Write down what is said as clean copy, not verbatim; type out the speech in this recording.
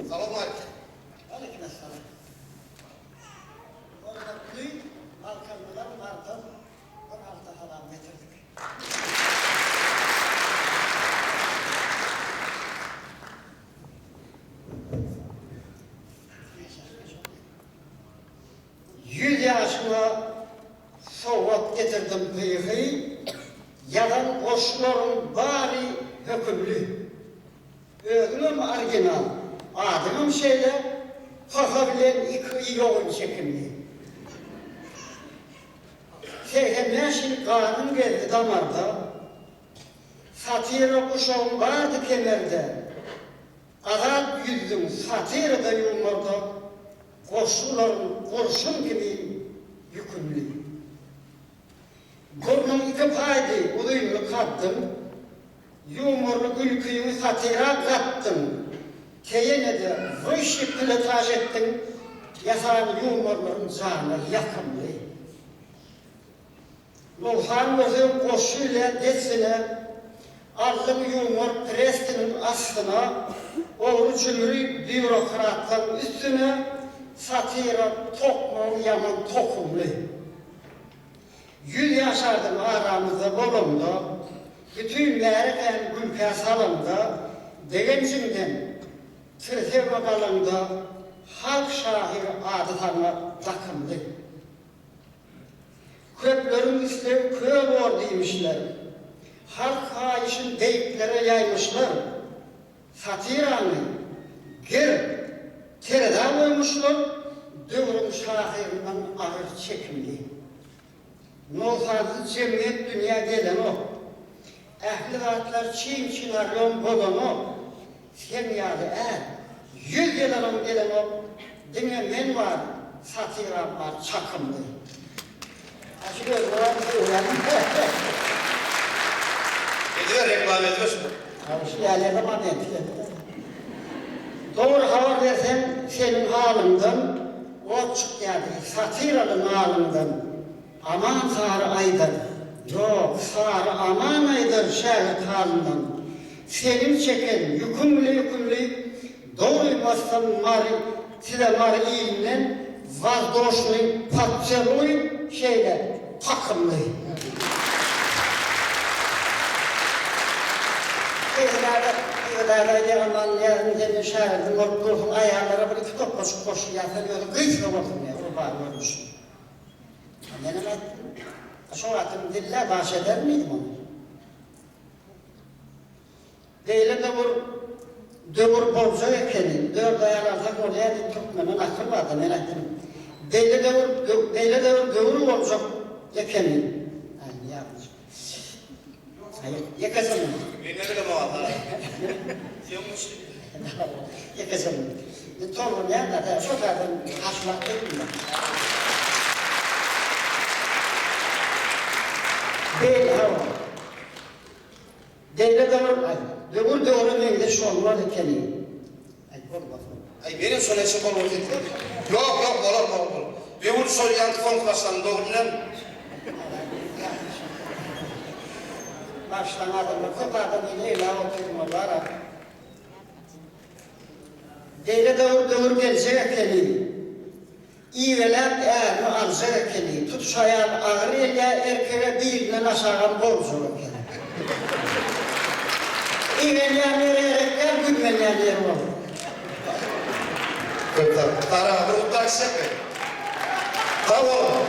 Salowmalikim. Aleýkim essalam. Hormatly Balkanlylar Marydan bir halta salam getirdik. Yüz ýaşyňa sowgat getirdim pyhy, Ýazan goşgularyň bary hökümli. Özüňem original, adyňam şeýle, Pyhy bilen iki y ýogyn çekimli. 85 ýyl ganyň gezdi damarda, Satira guşagyň bardy kemerde. Azat ýüzdüň satirada ýumarda goşgularyň gurşun kibi ýükümli. Burnuň iki paýdy uzynly kaddyň, ýumarly gülkiňi satira gatdyň, teýenede wyşşy pilotaž etdiň, ýasan ýumarlaryň jana ýakymly. Nogsan gözel goşgy ile dessine, Aldyň ýumor pressiniň astyna, Ogry-jümri býurokratlaň üstüne, Satira tokmagyň ýaman tohumly. Yüz ýaşardyň aramyzda bolaňda, Bütin märekäni gülkä salaňda, Begenjiňden tirsegme galaňda, Halk şahyry ady saňa dakyldy. Köpleriň islegi köl bor diýmişler. Halk haýyşyn beýiklere ýaýmyşlar. Satirany, gir, terezä goýmuşlar, Döwrüň şahyryndan agyr çekimli. Nogsansyz jemgyýet dünýä gelenok. Ähli zatlar çin-çinarýom bolanok. Seň ýaly är, ýüz ýylanam gelenok, diňe men bar, satiram bar çakymly. Aşyk özüňe bar söýýän. Ediber reklama ediber şuny. Hawa şu ýaly moment geldi. Dogry habar berseň seniň halyňdan ot çykýardy satiraly nalyňdan. Aman Sary aýdar. Ýok, Sary Aman aýdar şägirt halyndan. Seniň çeken ýüküň bile ýükümli, dogry bassam Mary size Mary ilinden wazdoşnyý podseluý şeýle pakymly. Begzada, Begzada aýdýar Aman Nyýazyň sen men şägirdim bolup dursuň aýallara bir iki topbajyk goşgy ýazsaň özi gysga bolsun diýýär rubagy görnüşinde. Menem aýtdym. Şo wagtam dille baş ederin diýdim ony. Beýle döwür döwür boljak ekeni, dört aýal alsaň bolýar diýip türkmende nakyl barda, men aýtdym. Beýle döwür beýle döwür döwür boljak ekeni. Aý, ýalňyş. Ýekeje minut. Men bilemok a. Seň üçin. Ýekeje minut. Men tolgunýan-da, şo taýdan haşlap gitdim-de. Beýle, hawa. Beýle döwür, döwür döwre meňzeş bolmaz ekeni. Aý, bolmaz. Aý, menem şony eşidip bol bol diýdim. Ýok, ýok, bolar, bolar, bolar. Döwür şol ýaňky soňky başlanyň dogry bilen. Başlan adamlar köp adam meni eýläp otyryn bolýar-a. Beýle döwür döwür geljek ekeni. Ibeläp ärini aljak ekeni. Tutuş aýal agyr gelýä erkege bilinden aşagam boljak ekeni. Igenýän ýeri erek däl güýmenýän ýeri bolar. Köp sag. Sary aga bir gutlag içjekmi? Sag boluň.